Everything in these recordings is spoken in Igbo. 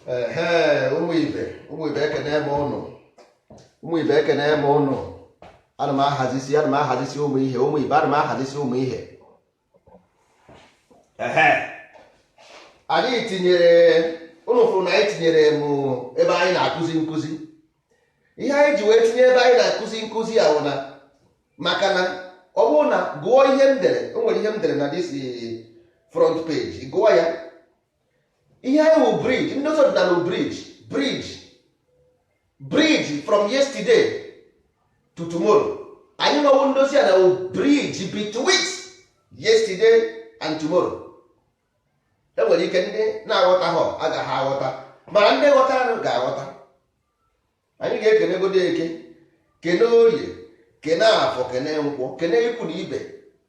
Ehe, ụmụ ibe, ụmụ ibe, ekene m ụnụ. Ụmụ ibe, ekene m ụnụ. Ana m ahazisi, ana m ahazisi ụmụ ihe. Ụmụ ibe, ana m ahazisi ụmụ ihe. Ehe, anyị tinyere ụnụ fụrụ na anyị tinyere m ebe anyị na-akụzi nkụzi. Ihe anyị ji wee tinye ebe anyị na-akụzi nkụzi a bụ na maka na ọ bụrụ na gụọ ihe m dere, o nwere ihe m dere na this front page, gụọ ya. Ihe anyị wụ bridge, ndị ọzọ dị na bridge, bridge, bridge from yesterday to tomorrow. Anyị nwewu ndozi a na wụ bridge between yesterday and tomorrow. Enwere ike ndị na-aghọtaghọ agaghị aghọta, mana ndị ghọtara ga-aghọta. Anyị ga-ekene godo Eke, kene Orie, kene Afọ, kene Nkwọ, kene ikwu na ibe,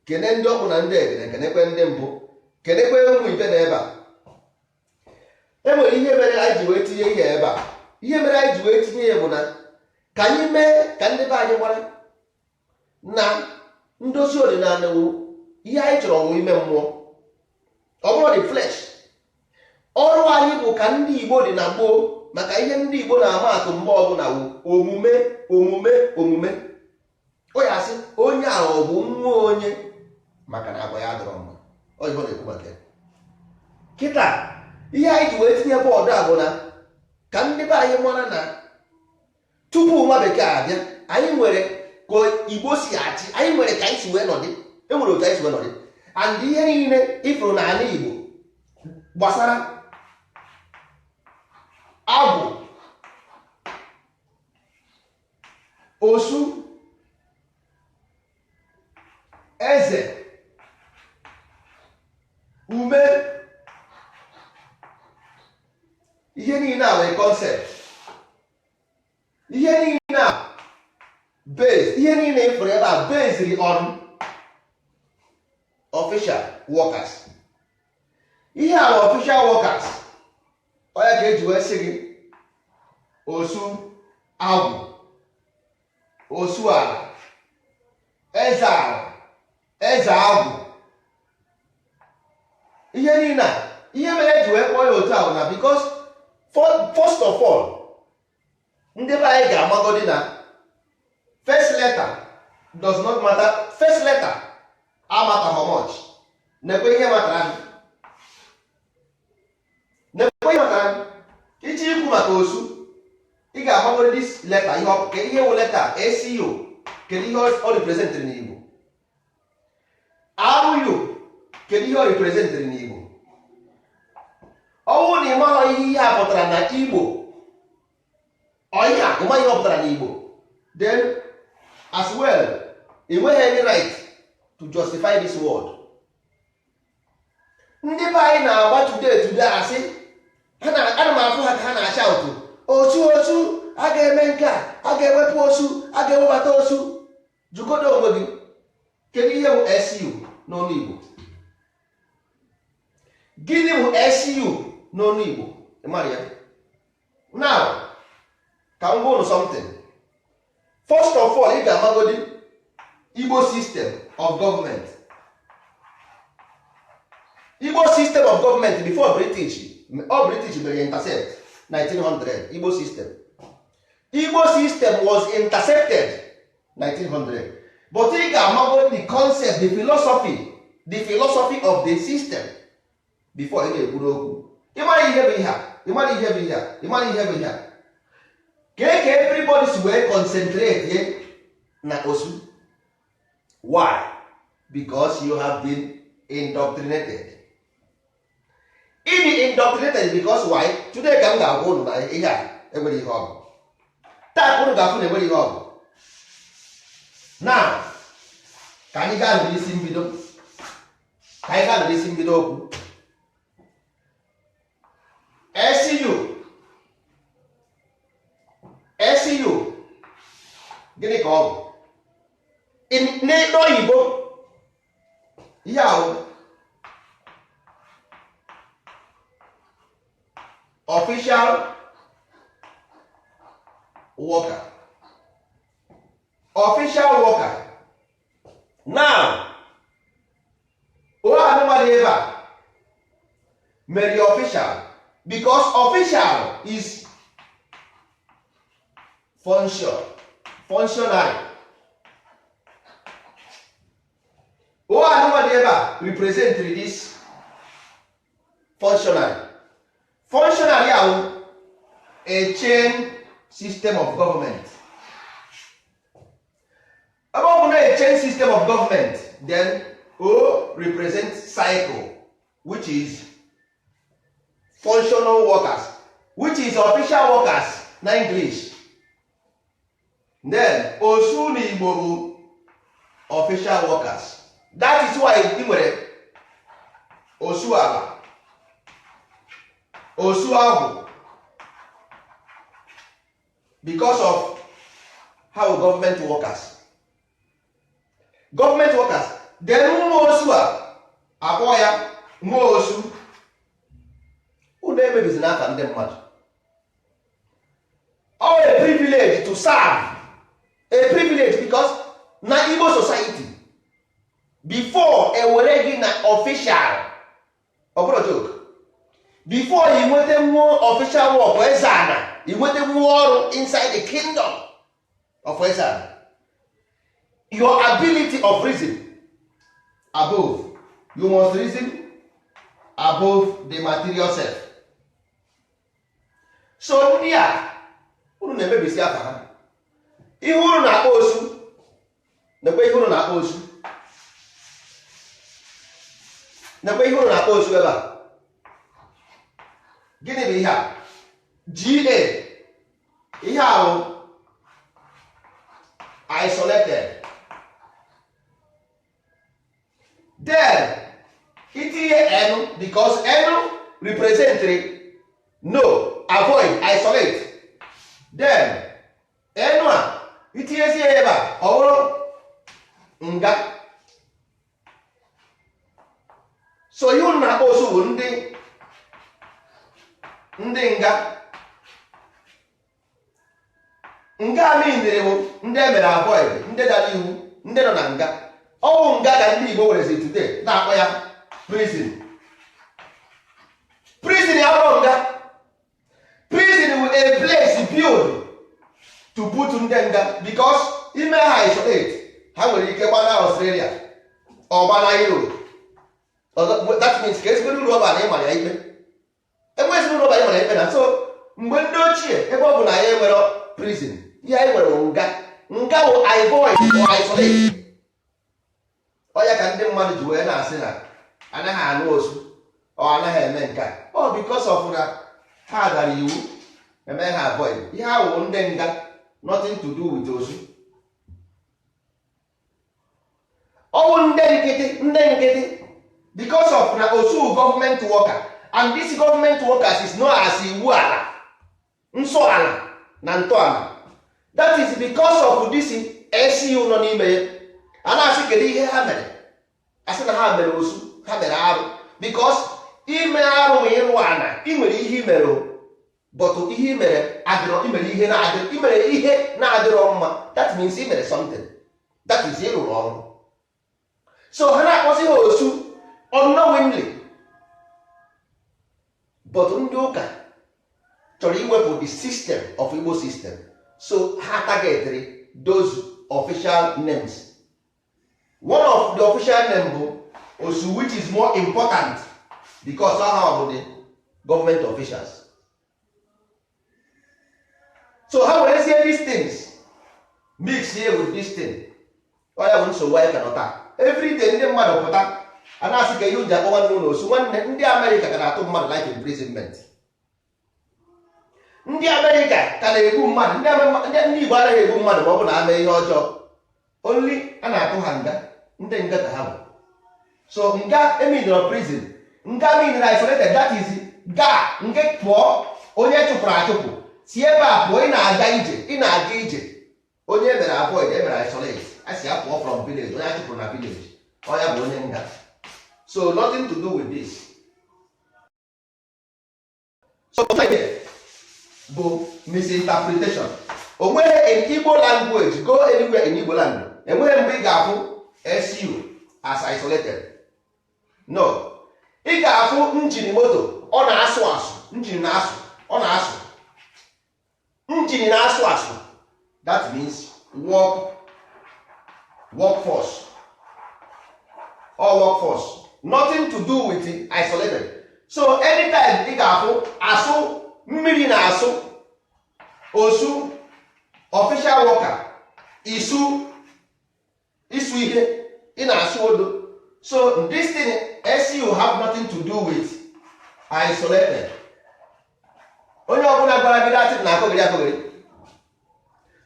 kene ndị ọkpụ na ndị egene, kenekwe ndị mbụ, kenekwe ụmụ ibe na ebe a. E nwere ihe mere anyị ji wee tinye ihe ebe a. Ihe mere anyị ji wee tinye ya bụ na ka anyị mee ka ndị be anyị mara na ndozi ọdịnala wụ ihe anyị chọrọ, wụ ime mmụọ, ọ bụrụ the flesh. Ọrụ anyị bụ ka ndị Igbo dị na gboo, maka ihe ndị Igbo na-ama atụ mgbe ọbụla wụ omume, omume, omume. Ọ ya asị onye a ọ bụ nwa onye, maka na agwa ya dọrọ mma. Ọ ihe ọ na-ekwu maka ya kịta. Ihe anyị ji wee tinye board a bụ na ka ndị be anyị mara na tupu nwa bekee abịa, anyị nwere ka Igbo si achị, anyị nwere ka anyị si wee nọdị, enwere otu anyị si wee nọdị. And ihe niile ifuru n'ala Igbo gbasara agwụ, osu, eze, ume, ihe niile a nwere concept. Ihe niile a base, ihe niile ifuru ebe a based on official workers. Ihe a bụ official workers. Onye ka eji wee sị gị osu agwụ, osu ala, eze ala, eze agwụ, ihe niile a. Ihe mere eji wee kpọọ ya otu a bụ na because first of all, ndị be anyị ga-amagodi na first letter does not matter. First letter amata how much. Nekwe ihe matara, nekwe ihe matara. Iji ikwu maka osu, ị ga-amagodi this letter, ihe ọ ihe wụ letter ACO. Kedu ihe ọ representịrị n'Igbo? RU, kedu ihe ọ representịrị n'Igbo? Ọ bụrụ na ị maghị ihe ihe a pụtara na Igbo, ọ ihe a ị maghị ihe ọ pụtara n'Igbo, then as well ị nweghị any right to justify this word. Ndị be anyị na-agba today today asị ana m afụ ha ka ha na-acha ụtụ otu otu a ga-eme nke a, a ga-ewepụ osu, a ga-ewebata osu. Jụgodo onwe gị, kedu ihe bụ SU n'ọnụ Igbo? Gịnị bụ SU n'ọnụ Igbo? Ịmara ya? Now, ka m gwa unu something. First of all, ị ga-amagodi Igbo system of government. Igbo system of government before British, all British mere intercept 1900. Igbo system, Igbo system was intercepted 1900, but ị ga-amagodi the concept, the philosophy, the philosophy of the system before ị na-ekwuru okwu. Ịmara ihe bụ ihe a, ịmara ihe bụ ihe a, ịmara ihe bụ ihe a. Kee ka everybody si wee concentrate ye na osu? Why? Because you have been indoctrinated. Ịdị indoctrinated because why? Today ka m ga-agwa unu na ihe a enwere ihe ọ bụ. Taa ka unu ga-afụ na enwere ihe ọ bụ. Now, ka anyị gaa n'isi mbido, ka anyị gaa n'isi mbido okwu. SU, SU, gịnị ka ọ bụ n'oyibo? Ihe ahụ official worker, official worker. Now, onye anụmanụ ebe a mere official. Because official is function, functionary. O anụnwa dị ebe a represent this functionary. Functionary ahụ a chain system of government. Ebe ọ bụ na a chain system of government, then O represent cycle, which is functional workers, which is official workers na English. Then osu na Igbo bụ official workers. That is why ị nwere osu ala, osu agwụ, because of how government workers, government workers. Then nwa osu a akpọ ya nwa osu. Unu emebizi n'afa ndị mmadụ. All a privilege to serve, a privilege, because na Igbo society before ewere gị na official, ọ bụrụ joke, before ị nweta nwuo official work eze ana, ị nweta nwuo ọrụ inside the kingdom of eze ana, your ability of reason above, you must reason above the material self. So ndị a unu na-emebisi afa ha. Ihe unu na-akpọ osu, nekwe ihe unu na-akpọ osu, nekwe ihe unu na-akpọ osu ebe a. Gịnị bụ ihe a? GA. Ihe a bụ isolated. Then itinye N, because N represent no, avoid, isolate. Then N a itinyezie ya ebe a, ọ bụrụ nga. So ihe unu na-akpọ osu bụ ndị nga. Nga miniri bụ ndị emere avoid, ndị dara iwu, ndị nọ na nga. Ọwụ nga ka ndị Igbo werezi today na-akpọ ya prison. Prison ya bụrụ nga. Prison bụ a place built to put ndị nga, because ime ha isolate, ha nwere ike gbana Australia ọ gbana Europe. That means ka ezigbo uru ọba na ịmara ya ikpe, enwe ezigbo uru ọba ịmara ya ikpe na. So mgbe ndị ochie, ebe ọ bụ na ya enwere prison, ihe anyị nwere nga. Nga bụ avoid or isolate. Ọ ya ka ndị mmadụ ji wee na-asị na anaghị anụ osu, ọ anaghị eme nke a, ọ because of na ha dara iwu eme ha avoid. Ihe ahụ ndị nga, nothing to do with osu. Ọwụ ndị nkịtị, ndị nkịtị, because of na osu government worker, and this government workers is known as iwu ala, nsọ ala na ntọala. That is because of this SU nọ n'ime ya. A na-asị kedu ihe ha mere, asị na ha mere osu, ha mere arụ. Because ime arụ ma ịrụ ana, ị nwere ihe imere, but ihe imere adịrọ, imere ihe na-adịrọ, imere ihe na-adịrọ mma. That means imere something, that is ịrụrụ ọrụ. So ha na-akpọzi ha osu unknowingly. But ndị ụka chọrọ iwepụ the system of Igbo system, so ha targetịrị those official names. One of the official name bụ osu, which is more important because ha bụ the government officials. So ha werezie these things mix here with this thing. Ọ ya bụ nsogbu anyị ka nọ taa. Everyday ndị mmadụ pụta a na-asị ka ihe ji akpọ nwanne ụlọ osu. Nwanne, ndị Amerịka ka na-atụ mmadụ life imprisonment. Ndị Amerịka ka na-egbu mmadụ. Ndị Igbo anaghị egbu mmadụ ma ọ bụ na ama ihe ọjọọ. Only a na-atụ ha nga, ndị nga ka ha bụ. So nga eminere prison, nga minere isolated, that is ga nke pụọ, onye chụpụrụ achụpụ si ebe a pụọ, ị na-aga ije, ị na-aga ije. Onye emere avoid, emere isolate, a si apụọ from village, onye achụpụrụ na village, ọ ya bụ onye nga. So nothing to do with this. So bụ misinterpretation. O nweghị in Igbo language, go anywhere in Igbo land, enweghị mgbe ị ga-afụ SU as isolated. No, ị ga-afụ njin moto ọ na-asụ asụ, Engine na-asụ, ọ na-asụ. Engine na-asụ asụ, that means workforce or workforce, nothing to do with isolated. So anytime ị ga-afụ asụ, mmiri na-asụ, osu, official worker, isu, isu ihe, ị na-asụ odo. So this thing SU have nothing to do with isolated. Onye ọbụla gwara gị that na akọgịrị akọgịrị.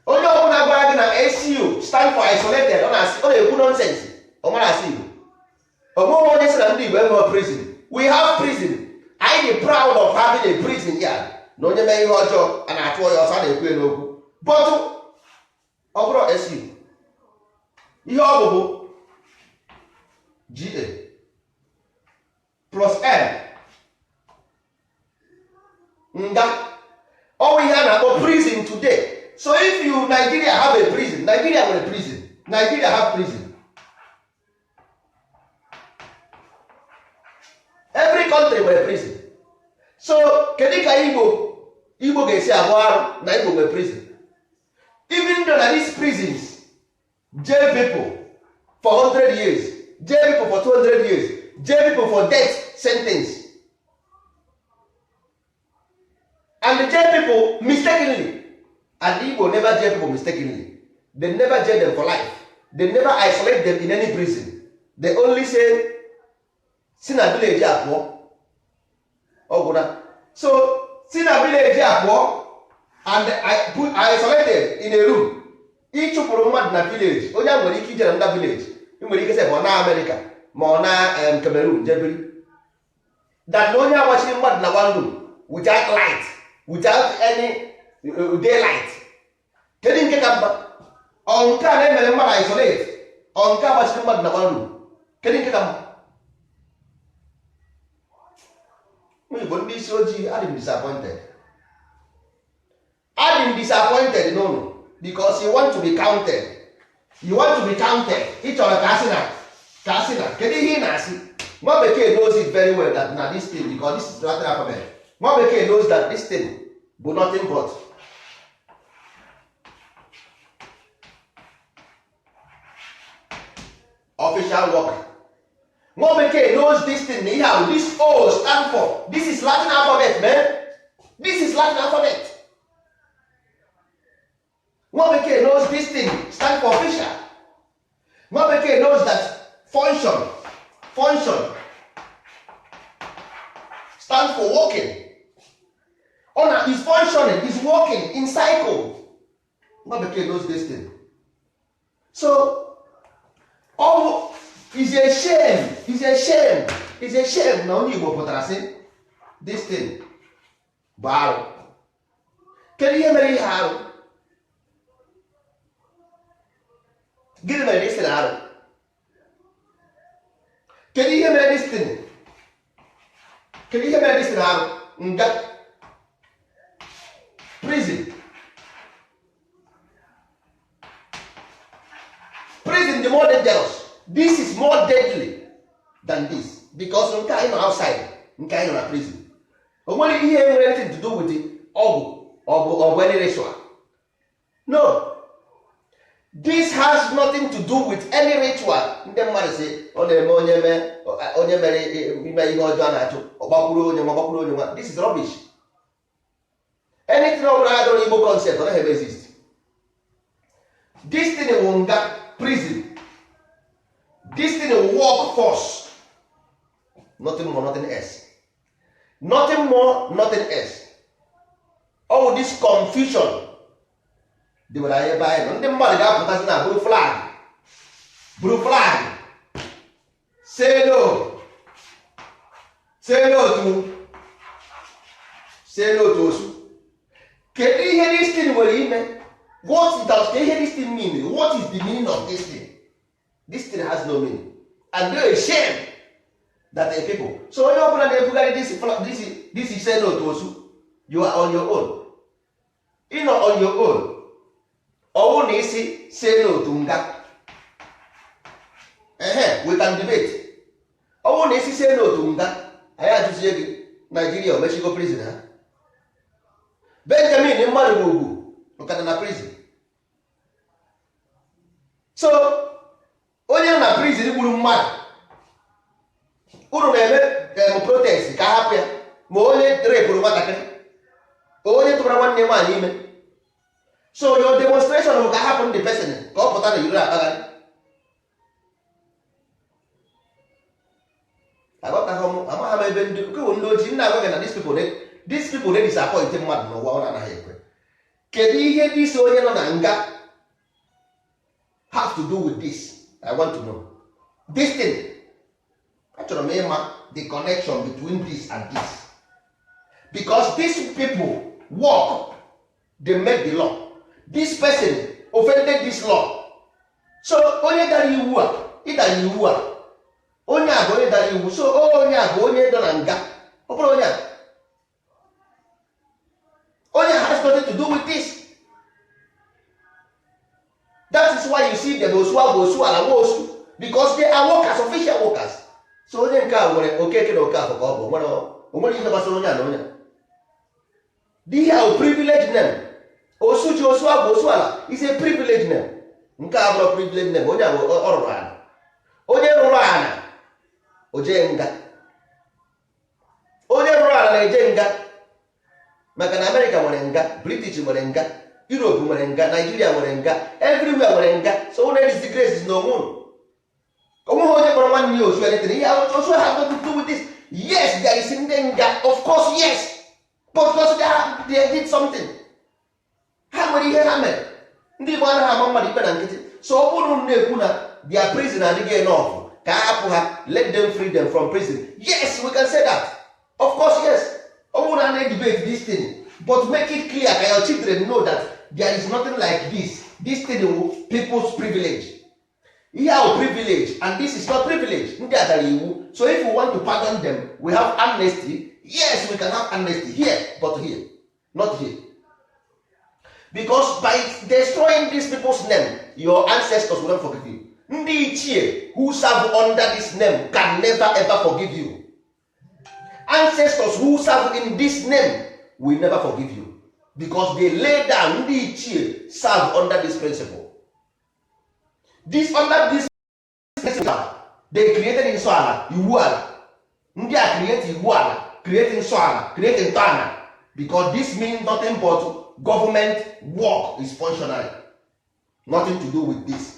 Onye ọbụla gwara gị na SU stand for isolated, ọ na-asị, ọ na-ekwu nonsense. Ọ mara asị Igbo. Onweghị onye sị na ndị Igbo enweghị prison. We have prison. Anyị dị proud of having a prison yard, na onye mee ihe ọjọọ, a na-achụ ya ọsọ, a na-ekwu ya n'okwu. But ọ bụrụ SU, ihe ọ bụ bụ GA plus M, nga. Ọ bụ ihe a na-akpọ prison today. So if you Nigeria have a prison, Nigeria nwere prison, Nigeria have prison, every country nwere prison. So kedu ka Igbo ga-esi abụ arụ na Igbo nwere prison, even though na these prisons jail people for 100 years, jail people for 200 years, jail people for death sentence, and the jail people mistakenly? And the Igbo never jail people mistakenly. They never jail them for life. They never isolate them in any prison. They only say, si na village a pụọ, ọgwụna. So si na village a pụọ and I put isolated in a room. Ịchụpụrụ mmadụ na village, onye a nwere ike ije na nda village, ị nwere ike sị ma ọ na Amerịka, ma ọ na Cameroon jebiri, that na onye agbachiri mmadụ na one room without light, without any daylight, kedu nke ka mma? Ọ nke a na-emere mmadụ isolate, ọ nke a gbachiri mmadụ na one room, kedu nke ka mma? Ụmụ Igbo, ndị isi ojii, adị m disappointed, adị m disappointed n'ụlọ, because you want to be counted, you want to be counted. Ị chọrọ ka asị na, ka asị na. Kedu ihe ị na-asị? Nwa bekee knows it very well that na this thing, because this is Latin alphabet, nwa bekee knows that this thing bụ nothing but official worker. Nwa bekee knows this thing na ihe a, this O stand for, this is Latin alphabet, man. This is Latin alphabet. Nwa bekee knows this thing stand for official. Nwa bekee knows that function stand for working. Ọ na is functioning, is working in cycle. Nwa bekee knows this thing. So ọ is a shame, is a shame, is a shame na onye Igbo pụtara sị this thing bụ arụ. Kedu ihe mere ihe arụ? Gịnị mere this thing arụ? Kedu ihe mere this thing? Kedu ihe mere this thing arụ? Nga, prison. Prison the more dangerous. This is more deadly than this, because nke anyị nọ outside, nke anyị nọ na prison, o nwere ihe nwere anything to do with ọgwụ, ọ bụ any ritual. No, this has nothing to do with any ritual. Ndị mmadụ si ọ na-eme onye mee, onye mere ime ihe ọjọọ na-achụ, ọgbakwuru onye nwa, ọgbakwuru onye nwa. This is rubbish. Anything ọ bụla adọrọ Igbo concept, ọ naghị exist. This thing wụ nga, prison. This thing will work force, nothing more, nothing else, nothing more, nothing else. All this confusion dịwara anyị ebe anyị nọ. Ndị mmadụ ga-apụtasị na buru flag, buru flag, say no, say no to, say no to osu. Kedu ihe this thing nwere ime? What does ihe this thing mean? What is the meaning of this thing? This thing has no meaning, and there is shame that a people. So onye ọbụla na-ebugharị this say no to osu, you are on your own. Ị nọ on your own. Ọwụ na isi say no to nga, ehe, we can debate. Ọwụ na isi say no to nga, anyị ajụzie gị. Naijiria omechigo prison ha. Benjamin mmadụ bụ ugwu nka na prison. So onye na prison gburu mmadụ, unu na-eme protest ka hapụ ya, ma onye repụrụ nwatakịrị, onye tụbara nwanne nwaanyị ime. So your demonstration bụ ka hapụ ndị person ka ọ pụta na iro akpagharị. Aghọtaghị m, amaghị m ebe ndị nke ndị ojii nna agwa gị na these people na disappoint mmadụ n'ụwa, ọ na-anaghị ekwe. Kedu ihe this onye nọ na nga have to do with this? I want to know this thing. Achọrọ m ịma the connection between this and this, because these people work, they make the law. This person offended this law. So onye dara iwu a, ịdara iwu a, onye a bụ onye dara iwu. So onye a bụ onye nọ na nga, ọ bụrụ onye a, onye has nothing to do with this. That is why you see them osu agwa osu ala nwa osu, because they are workers, official workers. So onye nke a nwere Okeke na Okafọ ka ọ bụ onwere ihe gbasara onye a na onye a. Ihe ahụ privilege name. Osu ji osu agwa osu ala is a privilege name. Nke a bụrụ privilege name, onye a bụ ọ rụrụ ala. Onye rụrụ ala o jee nga. Onye rụrụ ala na-eje nga, maka na America nwere nga, British nwere nga, Europe nwere nga, Nigeria nwere nga, everywhere nwere nga. So unu disgrace na onwe unu. Onweghị onye kpọrọ nwanne ya osu anything. Ihe osu have nothing to do with this. Yes, there is ndị nga, of course, yes, but because they did something. Ha nwere ihe ha mere. Ndị Igbo anaghị ama mmadụ ikpe na nkịtị. So ọ bụrụ na-ekwu na their prison adịghị enough, ka a hapụ ha, let them free them from prison. Yes, we can say that, of course, yes. Ọ bụrụ na a na-debate this thing, but make it clear ka your children know that there is nothing like this. This thing will people's privilege. Ihe ahụ privilege, and this is not privilege. Ndị a dara iwu. So if we want to pardon them, we have amnesty. Yes, we can have amnesty here, but here, not here. Because by destroying these people's name, your ancestors will not forgive you. Ndị ichie who serve under this name can never ever forgive you. Ancestors who serve in this name will never forgive you, because they lay down. Ndị ichie serve under this principle, this under this principle they created nsọ ala, iwu ala. Ndị a create iwu ala, create nsọ ala, create ntọala, because this means nothing but government work is functional, nothing to do with this.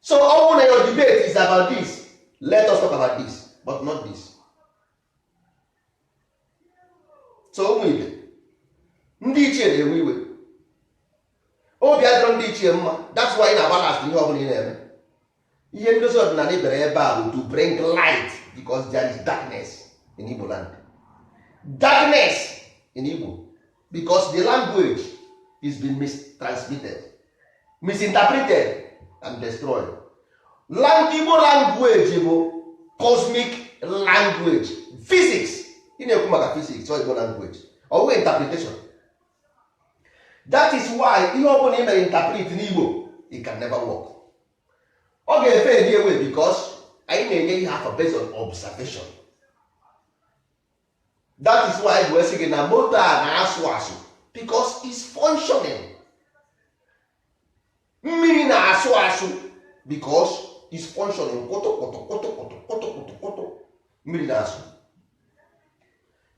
So ọ bụrụ na your debate is about this, let us talk about this, but not this. So ụmụ ibe, ndị ichie na-ewe iwe, obi adịrọ ndị ichie mma. That's why ị na-agba last ihe ọbụla ị na-eme. Ihe ndozi ọdịnala bịara ebe a bụ to bring light, because there is darkness in Igbo land, darkness in Igbo, because the language is been mistransmitted, misinterpreted and destroyed. Igbo language bụ cosmic language, physics. Ị na-ekwu maka physics or Igbo language, ọ bụghị interpretation. That is why ihe ọ bụla ị mere interpret n'Igbo, it can never work. Ọ ga-efe edi ewe, because anyị na-enye ihe afa based on observation. That is why anyị sị gị na moto a na-asụ asụ, because it's functioning. Mmiri na-asụ asụ because it's functioning. Kwụtụ kwụtụ kwụtụ kwụtụ kwụtụ kwụtụ kwụtụ, mmiri na-asụ.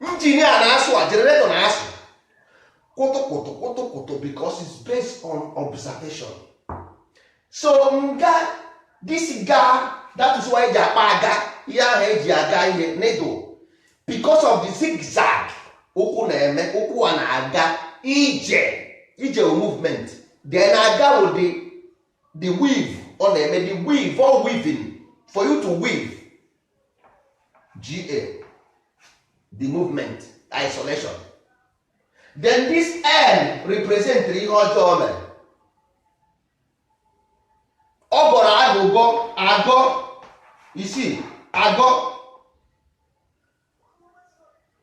Engine a na-asụ, a generator na-asụ kwụtụ kwụtụ kwụtụ kwụtụ, because it's based on observation. So nga this ga, that is why eji akpa aga ihe ahụ eji aga ihe needle, because of the zigzag ụkwụ na-eme. Ụkwụ a na-aga ije ije, movement, then aga with the weave ọ na-eme, the weave or weaving, for you to weave ga the movement isolation. Then this N represent ihe ọjọọ mere. Ọ gọrọ agụgọ agọ isii agọ,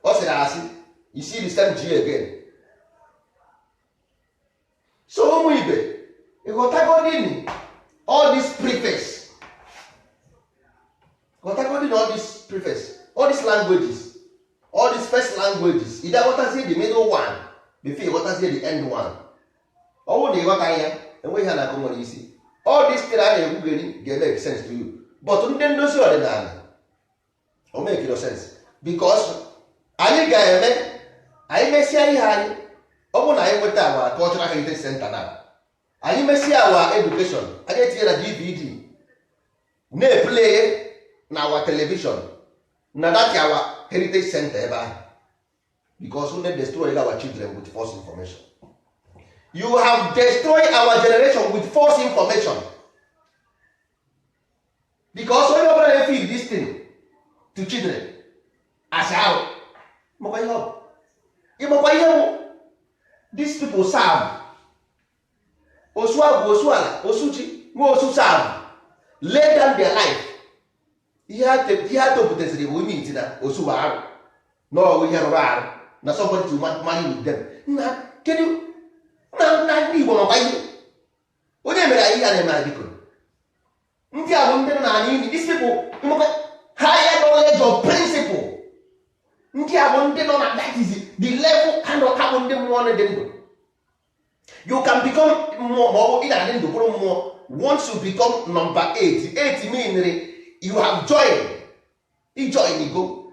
ọ sịrị asị isii, the same G again. So ụmụ ibe, ịghọtagodini all this preface, ghọtagodini all this preface, all these languages. All these first languages, ị ga-aghọtazie the middle one before ịghọtazie the end one. Ọ bụrụ na ịghọtaghị ya, enweghị ha na-akụ nwere isi. All these things a na-ekwugheri ga-emeke sense to you, but ndị ndozi ọdịnala, o make no sense, because anyị ga-eme, anyị mesịa ihe anyị, ọ bụrụ na anyị nweta our cultural heritage center na anyị mesịa our education, anyị etinye na DVD na-eplay na our television na that our heritage center ebe ahụ, because we destroy our children with false information. You have destroyed our generation with false information, because onye ọbụla na-feed this thing to children as arụ. Ịmakwa ihe ọ bụ? Ịmakwa ihe bụ these people serve osu agwụ, osu ala, osu chi, nwa osu, serve, lay down their life. Ihe ha topụtasịrị bụ onye iti na osu bụ arụ, na ọwụ ihe rụrụ arụ, na somebody to marry with them. Nna, kedu na ndị Igbo makwa ihe onye mere anyị ihe a na-eme anyị? Biko, ndị a bụ ndị nọ n'ala ili. These people, ịmakwa higher knowledge of principle. Ndị a bụ ndị nọ na, that is the level ha nọ. Ha bụ ndị mmụọ dị ndụ. You can become mmụọ, ma ọ bụ ị na-adị ndụ bụrụ mmụọ. Once you become number 8, 8 mean you have joined, I join go,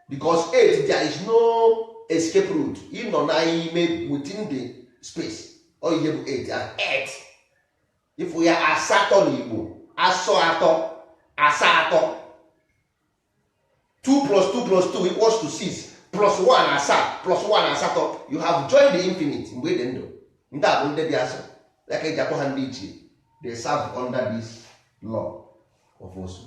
because 8, there is no escape route. Ị nọ n'ime within the space. Ọ ihe bụ 8 ahụ, 8 ịfụ ya, asatọ n'Igbo, asọ atọ, asa atọ. 2 plus 2 plus 2 equals to 6, plus 1 asaa, plus 1 asatọ. You have joined the infinite mgbe ị dị ndụ. Ndị a bụ ndị dị asọ ya ka eji akpọ ha ndị ichie. They serve under this law of osu.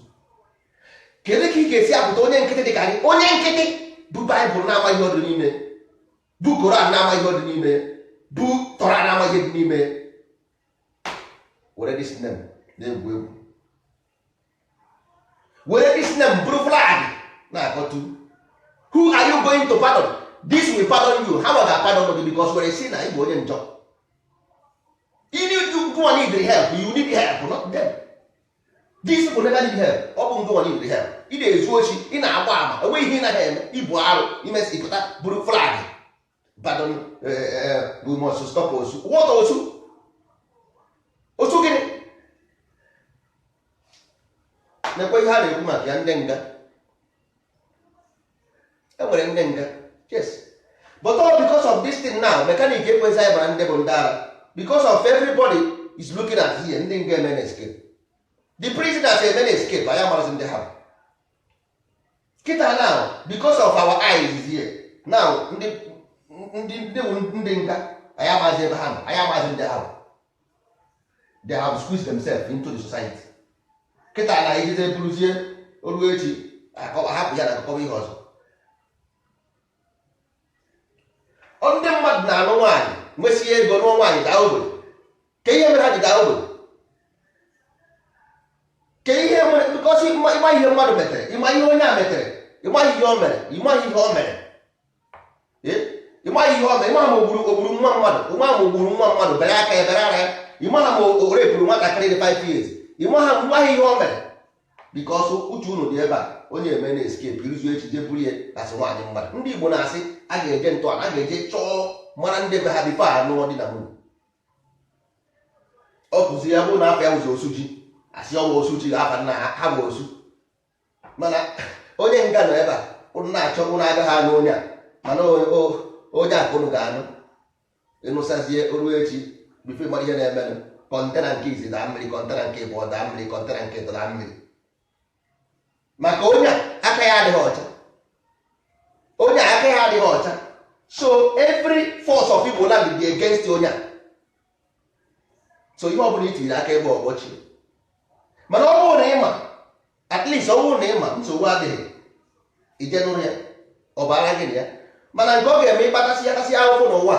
Kedu ka ị ga-esi apụta onye nkịtị dị ka gị, onye nkịtị bụ Baịbụl na-amaghị ihe dị n'ime, bụ Koran na-amaghị ihe dị n'ime, bụ Torah na-amaghị ihe dị n'ime, were this name na-egwu egwu, were this name bụrụ flag na-akọtu? Who are you going to pardon? This will pardon you. Ha ga pardon gị because were si na ị bụ onye njọ. You need, you need help. You need help, not them. These people never need help. Ọ bụ ngụnwa need help. Ị na-ezu ochi, ị na-agba ama, enweghị ihe ị naghị eme. Ibu arụ imesi pụta bụrụ flag, pardon, we must stop osu. What osu? Osu gịnị? Na-ekwe ihe a na-ekwu maka ya. Ndị nga, enwere ndị nga, yes, but all because of this thing now, mechanic ekwezi anyị mara ndị bụ ndị ara, because of everybody is looking at here. Ndị nga eme escape, the prisoners eme escape, anyị amarazi ndị ha kịta now because of our eyes is here now. Ndị nga, anyị amazi ebe ha nọ, anyị amazi ndị ha bụ. They have squeezed themselves into the society. Kịta na ijide buruzie olu echi, hapụ ya na akọkọba ihe ọzọ. Ndị mmadụ na-alụ nwaanyị, nwesie ego, nụọ nwaanyị, daa ogbenye. Ka ihe mere ha ji daa ogbenye? Ka ihe mere? Because ịma ihe mmadụ metere, ịma ihe onye a metere, ịma ihe o mere, ịma ihe o mere, ịma ihe o mere, ịma ma ogburu nwa mmadụ, ịma ma ogburu nwa mmadụ, bere aka ya, bere ara ya, ịma ha ma o repụrụ nwatakịrị dị 5 years, ịma ha nwa ihe o mere, because uche unu dị ebe a. Onye eme na escape, iruzu echi je buru ya asị nwaanyị mmadụ. Ndị Igbo na-asị a ga-eje ntọala, a ga-eje chọọ mara ndị be ha before anụọ di na nwunye. Ọ kụziri ya bụrụ na afọ ya wụzi osu ji, asị ọnwa osu ji, afa nna ha bụ osu. Mana onye nga nọ ebe a, ụnụ na-achọ, ụnụ agaghị anụ onye a, mana onye a ka ụnụ ga-anụ. Ịnụsazie oru echi, before mara ihe na-emenụ, container nke izi daa mmiri, container nke ịbụọ daa mmiri, container nke ịtọ daa mmiri. Maka onye a aka ya adịghị ọcha, onye a aka ya adịghị ọcha. So every force of Igbo land dị against onye a. So ihe ọbụla i tinyere aka ebe ọgbọchi. Mana ọ bụrụ na ịma, at least ọ bụrụ na ịma, nsogbu adịghị, ije nụrụ ya, ọ bara gị na ya. Mana nke ọ ga-eme, ịkpatasị ya kasị ahụhụ n'ụwa,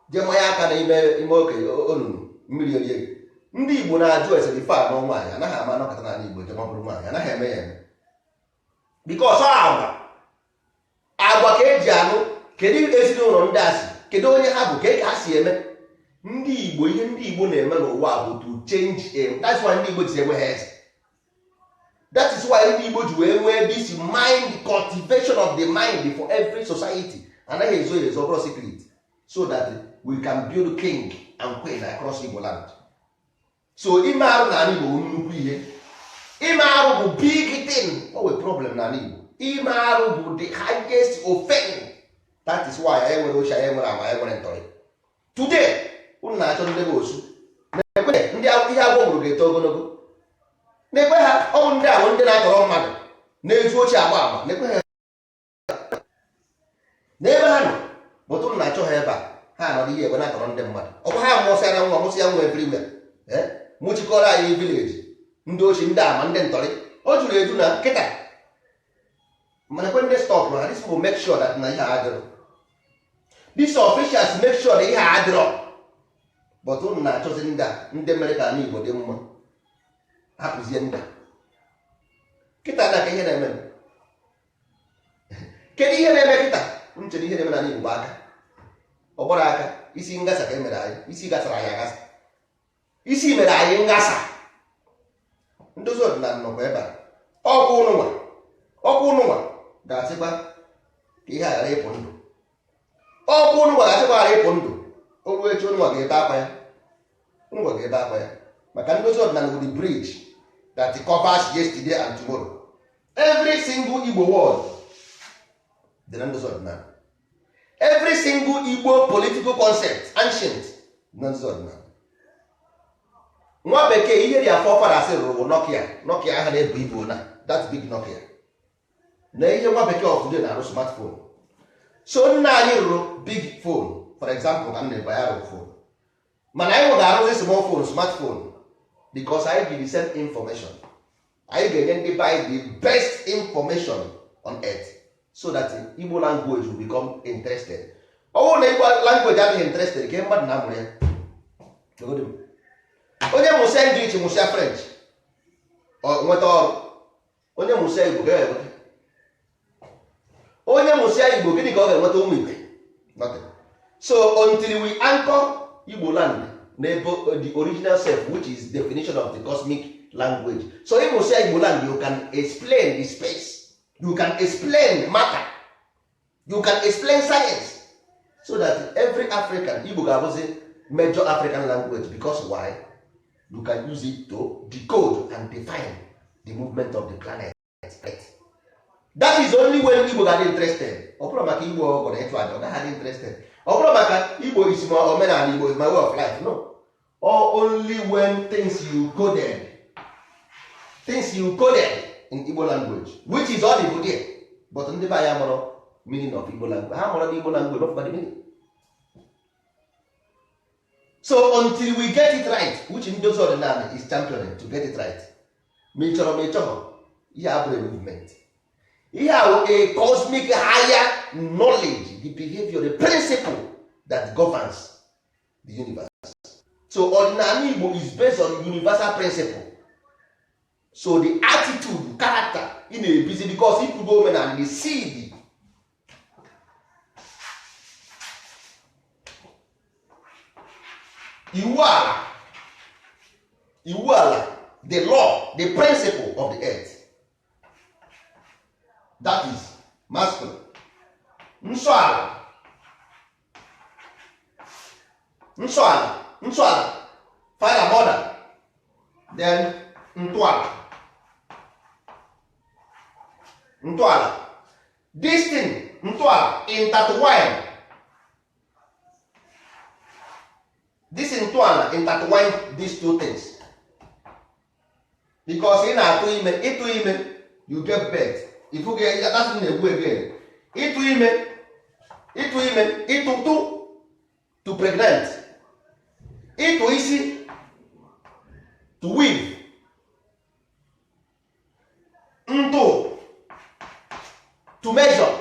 jee manye aka n'ime ime okenye onunu mmiri orie gị. Ndị Igbo na-ajụ ese before anụ nwaanyị. Anaghị ama anọkọta n'ala Igbo je mabụrụ nwaanyị, anaghị eme ya eme, because agwa agwa ka eji anụ. Kedu ezinụlọ ndị a si? Kedu onye ha bụ? Ka ha si eme? Ndị Igbo, ihe ndị Igbo na-eme n'ụwa bụ to change aim. That's why ndị Igbo ji enwe ha eze. That is why ndị Igbo ji wee nwee this mind cultivation of the mind for every society. Anaghị ezo ezo, ọ bụrụ secret, so that we can build king and queen across Igbo land. So ime arụ n'ala Igbo bụ nnukwu ihe. Ime arụ bụ big thing. O wee problem n'ala Igbo. Ime arụ bụ the highest offense. That is why anyị nwere ochie, anyị nwere ama, anyị nwere ntọrị. Today unu na-achọ ndị bụ osu na-ekwe ndị ihe agwọ gburu ga-eto ogologo. Na-ekwe ha, ọ bụ ndị ahụ ndị na-atọrọ mmadụ na-ezu ochie agba agba. Na-ekwe ha n'ebe ha nọ, bụtụ unu na-achọ ha ebe a. Ha nọrọ ihe ebe na-atọrọ ndị mmadụ. Ọkwa ha mụsịa na nwa, mụsịa nwa everywhere, mụchikọrọ anyị village. Ndị ochi, ndị ama, ndị ntọrị, o juru eju na kịta. Mana kwe ndị stop ha. This will make sure that na ihe a adịrọ. These officials make sure na ihe a adịrọ. But unu na-achọzi ndị a, ndị mere ka ala Igbo dị mma. Hapụzie ndị a kịta na ka ihe na-eme. Kedu ihe na-eme kịta? Nchere ihe na-eme n'ala Igbo bụ aka ọ gbara aka isi ngasa ka e mere anyị. Isi gasara anyị agasa, isi mere anyị ngasa. Ndozi ọdịnala nọkwa ebe a. Ọkwa ụnụnwa, ọkwa ụnụnwa ga-asịkwa ka ihe a ghara ịpụ ndụ. Ọkwa ụnụnwa ga-asịkwa ghara ịpụ ndụ. O ruo echi, ụnụnwa ga-ebe akwa ya, ụnụnwa ga-ebe akwa ya, maka ndozi ọdịnala with the bridge that covers yesterday and tomorrow. Every single Igbo word dị na ndozi ọdịnala. Every single Igbo political concept, ancient, dị na ndozi ọdịnala. Nwa bekee, ihe dị afọ fathers rụrụ bụ Nokia. Nokia aha na-ebu ibu na that big Nokia na ihe nwa bekee of today na-arụ smartphone. So nna anyị rụrụ big phone, for example, ka m na-ebe ya rụrụ phone, mana anyị ga-arụzi small phone, smartphone, because anyị ji the same information. Anyị ga-enye ndị be anyị the best information on earth so that Igbo language will become interested. Ọ bụrụ na Igbo language adịghị interested, ka mmadụ na-amụrụ ya. Onye mụsịa English, mụsịa French, ọ nweta ọrụ. Onye mụsịa Igbo ga enweta? Onye mụsịa Igbo, gịnị ka ọ ga-enweta? Ụmụ Igbo, nothing. So until we anchor Igbo land n'ebe the original self, which is definition of the cosmic language. So ịmụsịa Igbo land, you can explain the space, you can explain matter, you can explain science, so that every African, Igbo ga-abụzi major African language. Because why? You can use it to decode and define the movement of the planet. That is only when Igbo ga-adị interested. Ọ bụrụ maka Igbo ọgọ na ịchụ aja, ọ gaghị adị interested. Ọ bụrụ maka Igbo is my omenala, Igbo is my way of life, no. Or only when things you coded, things you coded in Igbo language, which is all Igbo there. But ndị be anyị amụrụ meaning of Igbo language. Ha mụrụ the Igbo language, not the meaning. So until we get it right, which ndozi ọdịnala is championing to get it right, ma ị chọrọ ma ị chọghọ, ihe a bụrụ a movement. Ihe a wụ a cosmic higher knowledge, the behavior, the principle that governs the universe. So ọdịnala Igbo is based on universal principle. So the attitude, character ị na-ebizi, because ikwugo omenala, the seed. Iwu ala, iwu ala, the law, the principle of the earth, that is masculine. Nsọ ala, nsọ ala, nsọ ala, father, mother, then ntọala, ntọala. This thing, ntọala, intertwine. This ntọala intertwine these two things, because ị na-atụ ime, ịtụ ime, you get birth. Ifu gị that's na-egwu again. Ịtụ ime, ịtụ ime, ịtụ tụ, to pregnant, ịtụ isi, to weave, ntụ, to measure,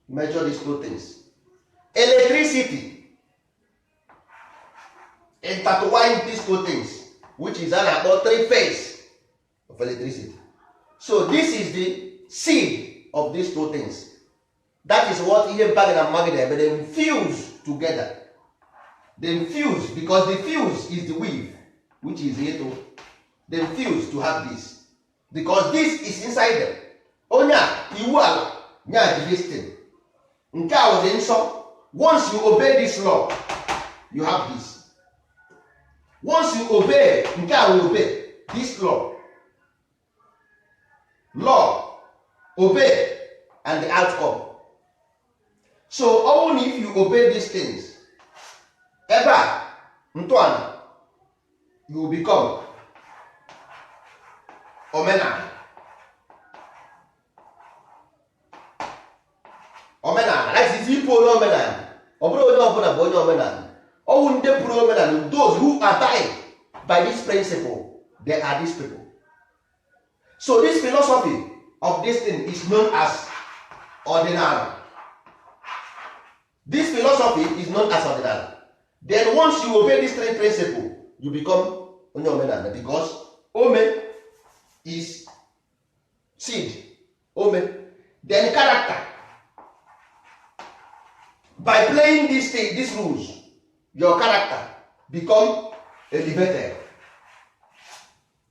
measure these two things. Electricity intertwine these two things, which is a na-akpọ three phase of electricity. So this is the seed of these two things. That is what ihe mpa gị na mma gị na-eme. Them fuse together, them fuse, because the fuse is the weave, which is ịtụ. Them fuse to have this. Because this is inside them. Onye a iwu ala nya ji this thing. Nke a wụzi nsọ. Once you obey this law, you have this. Once you obey, nke a will obey this law. Law, obey, and the outcome. So only if you obey these things, ebe a ntọala, you will become omenala. Omenala, that is ịpụ onye omenala. Ọ bụrụ onye ọbụla bụ onye omenala. Ọwụ ndị pụrụ omenala, those who abide by this principle, they are these people. So this philosophy of this thing is known as ọdịnala. This philosophy is known as ọdịnala. Then once you obey this three principle, you become onye omenala, because ome is seed, ome, then character. By playing this thing, these rules, your character become elevated.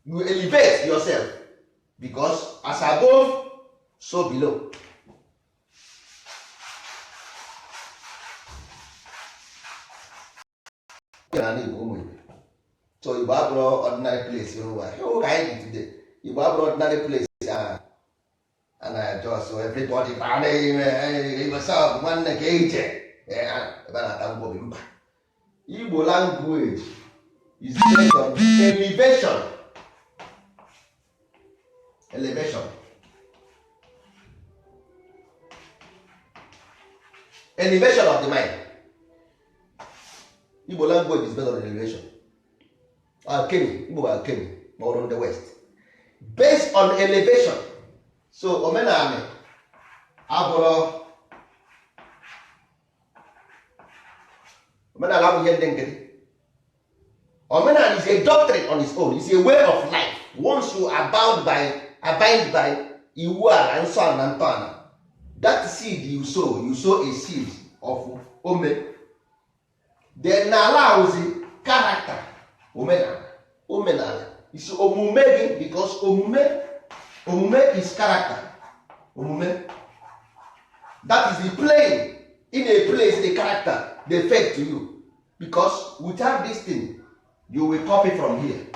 You elevate yourself, because as above, so below. So Igbo abụrụ ordinary place n'ụwa ka anyị dị today. Igbo abụrụ ordinary place a na-ajọ so everybody baa n'ime Igbo sọb nwanne ka ehiche ebe a na-ata ngwobi mba. Igbo language is based on elevation. Elevation. Elevation of the mind. Igbo language is based on elevation. Alchemy, Igbo alchemy, ma ọrụ ndị West. Based on elevation. So omenala abụrụ omenala abụghị ihe ndị nkịtị. Omenala is a doctrine on its own. It's a way of life. Once you are bound by, abide by iwu ala, nsọ ala na ntọala, that seed you sow a seed of ome. Then n'ala awụzi character, omenala. Omenala is omume gị, because omume, omume is character. Omume, that is the plane in a place, the character they fake to you, because without this thing you will copy from here,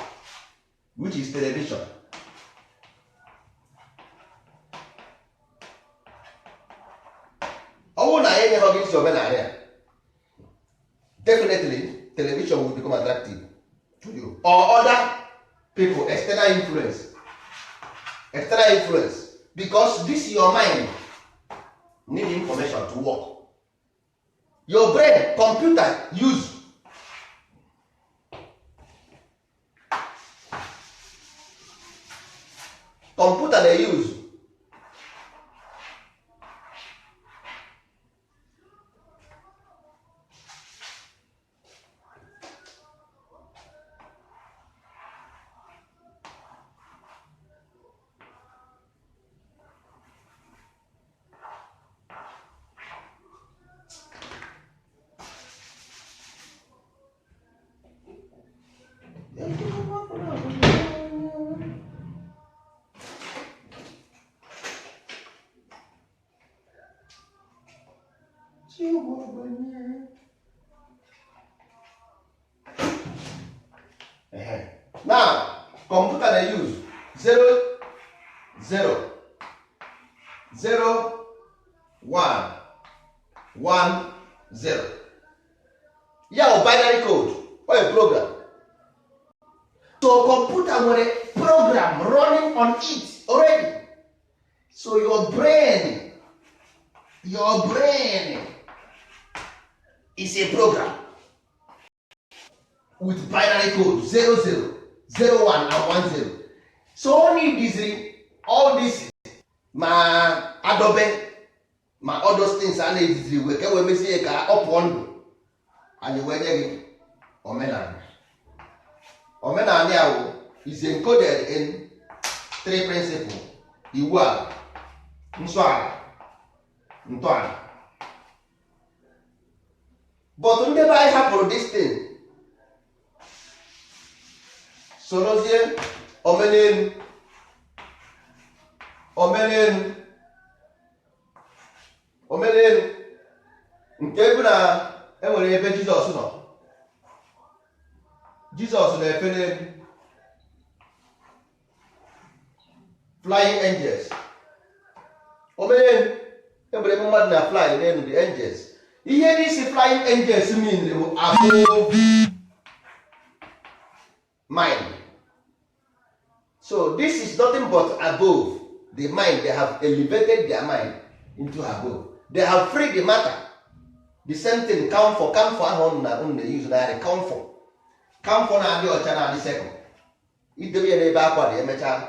which is television. Ọ bụrụ na anyị enyeghị gị isi omenala ya, definitely television will become attractive to you or other people, external influence. External influence, because this your mind need information to work. Your brain, computer use. Computer dey use. Now, computer dey use 0 0 0 1 1 0. Ya bụ binary code or a program. So computer nwere program running on it already. So your brain is a program with binary code 0 0 0 1 and 1 0. So only this, all this ma Adobe ma all those things a na-ejiziri wee ka wee mezie ka ọ pụọ ndụ, anyị wee nye gị omenala. Omenala ya wụ is encoded in three principles: iwu ala, nsọ ala, ntọala. But ndị be anyị hapụrụ this thing, sorozie omenelu. Omenelu, omenelu nke bụ na enwere ebe Jizọs nọ. Jizọs na-efe n'elu, flying angels. Omenelu enwere ebe mmadụ na fly n'elu, the angels. Ihe n'isi flying angels mean bụ above mind. So this is nothing but above the mind. They have elevated their mind into above. They have freed the matter. The same thing, camphor. Camphor ahụ na unu na-use narị camphor. Camphor na-adị ọcha, na-adị sekọ. Idebe ya n'ebe akwa dị, emechaa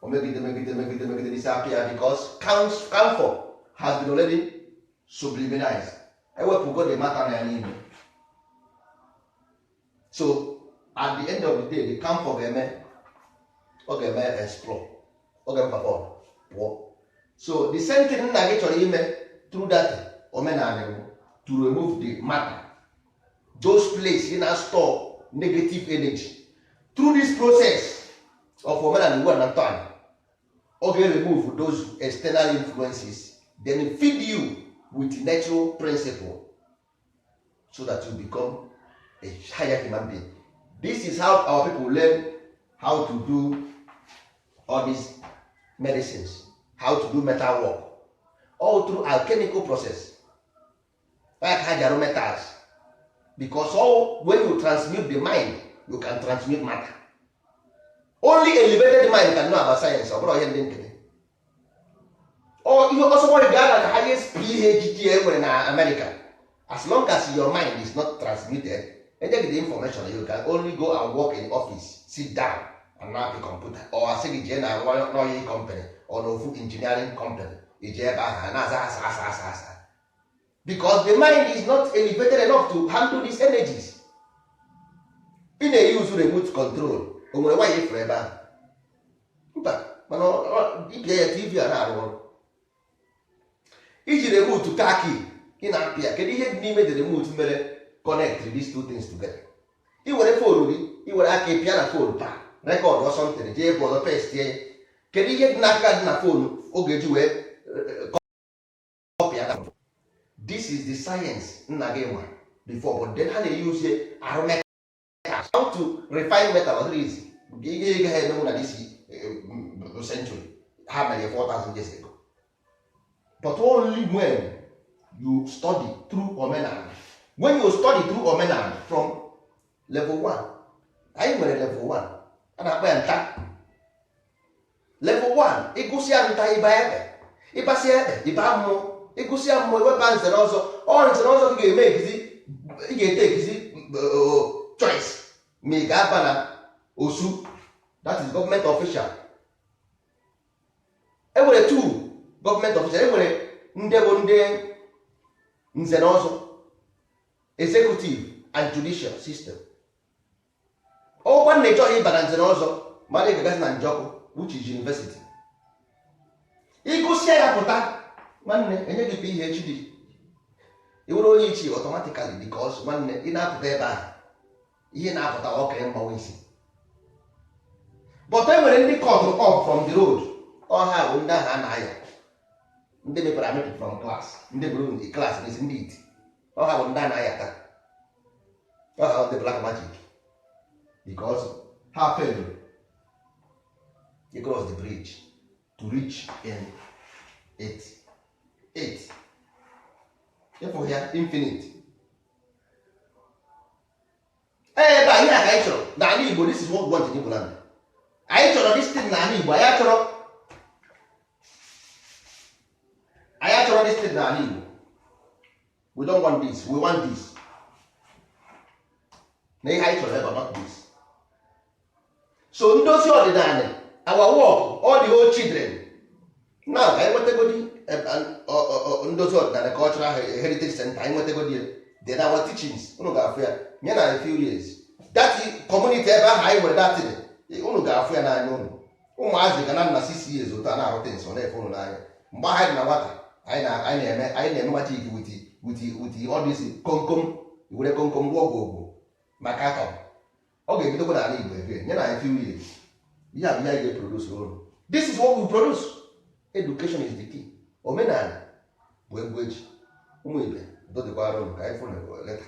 o megide, megide, megide, megide, disappear, because camphor has been already subliminized. Ewepụgo the matter na ya n'ime. So at the end of the day, the camphor ga-eme, ọ ga-eme explore, ọ ga-eme perform, pụọ. So the same thing nna gị chọrọ ime through that omenala bụ to remove the matter, those place ị na store negative energy. Through this process of omenala, iwu na ntọala, ọ ga-remove those external influences, then feed you with natural principle so that you become a higher human being. This is how our people learn how to do all these medicines, how to do metal work, all through alchemical process. Like ha ji arụ metals, because all when you transmute the mind, you can transmute matter. Only elevated mind can know about science. Ọ bụrụ ihe ndị nkịtị. Ihe ọsọkwa gaa na the highest PhD e nwere na America, as long as your mind is not transmuted, enye gị the information, you can only go and work in office, sit down and na-apị computer, or asị gị jee na oil company or na ofu engineering company, ije ebe ahụ a na-aza asa asa asa asa, because the mind is not elevated enough to handle these energies. Ị na-use remote control, o nwere waya ifuru ebe ahụ? Mba. Mana ibia ya, TV a na-arụ ọrụ. Iji remote kaki ị na-apị ya, kedu ihe dị n'ime the remote mere connect these two things together? I were phone gị, i were aka ịpịa na phone, pa record or something, jee ebe ọzọ paste ya. Kedu ihe dị n'aka dị na phone oge ji wee copy ya? This is the science nna gị ma before, but then ha na-use arụ metal, how to refine metal. Ọ dịrị easy. Ihe ị gaghị emenwu na this century, ha mere 4000 years ago. But only when you study through omenala, when you study through omenala from level 1. Anyị nwere level 1 a na-akpọ ya nta. Level 1, ịgụsịa nta, ịba ekpe, ịbasịa ekpe, ịba mmụọ. Ịgụsịa mmụọ, iweba nzere ọzọ. Ọ nzere ọzọ ka ị ga-eme ekizi, ị ga-ete ekizi choice ma ị ga-aba na osu, that is government official. Enwere two government official. Enwere ndị bụ ndị nze na ọzọ, executive and judicial system. Ọkwa na ịchọghị ịba na nze na ọzọ, mana ị ga-agasị na njọkụ, which is university. Ịgụsịa ya pụta, nwanne, enye gị PhD, ị were onye ichie automatically, because nwanne, ị na-apụta ebe ahụ, ihe na-apụta ọkịrị mmanwụ isi. But e nwere ndị cut off from the road. Ọha bụ ndị ahụ a na-aya, ndị mepere amepụ from class, ndị bụrụ ndị class n'isi, ndị iti. Ọha bụ ndị a na-aya taa. Ọha bụ ndị black magic, because ha failed to cross the bridge to reach in eight eight, ịfụ ya, infinite. Ee, ebe a ihe a ka anyị chọrọ n'ala Igbo. This is what we want in Igbo land. Anyị chọrọ this thing n'ala Igbo. Anyị achọrọ this thing n'ala Igbo. We don't want this, we want this. Na ihe anyị chọrọ ebe, not this. So ndozi ọdịnala, our work, all the whole children now, ka anyị nwetagodi ndozi ọdịnala, cultural heritage center, anyị nwetagodi ya, then our teachings, unu ga-afụ ya nye na a few years. That community ebe ahụ anyị nwere that thing, unu ga-afụ ya n'anya unu. Ụmụazị ga na nna 6 years otu a na-arụ things, ọ na-efe unu n'anya. Mgbe anyị dị na nwata, anyị na-eme magic with all this komkom. Were komkom gwọ ọgwụ ogwu maka atọ. Ọ ga-ebidokwa n'ala Igbo ebe nye na a few years. Ihe a bụ ihe anyị ga-eproduce unu. This is what we produce. Education is the key. Omenala bụ egwu eji. Ụmụ ibe, dodikwara ụnụ ka anyị fụ na leta.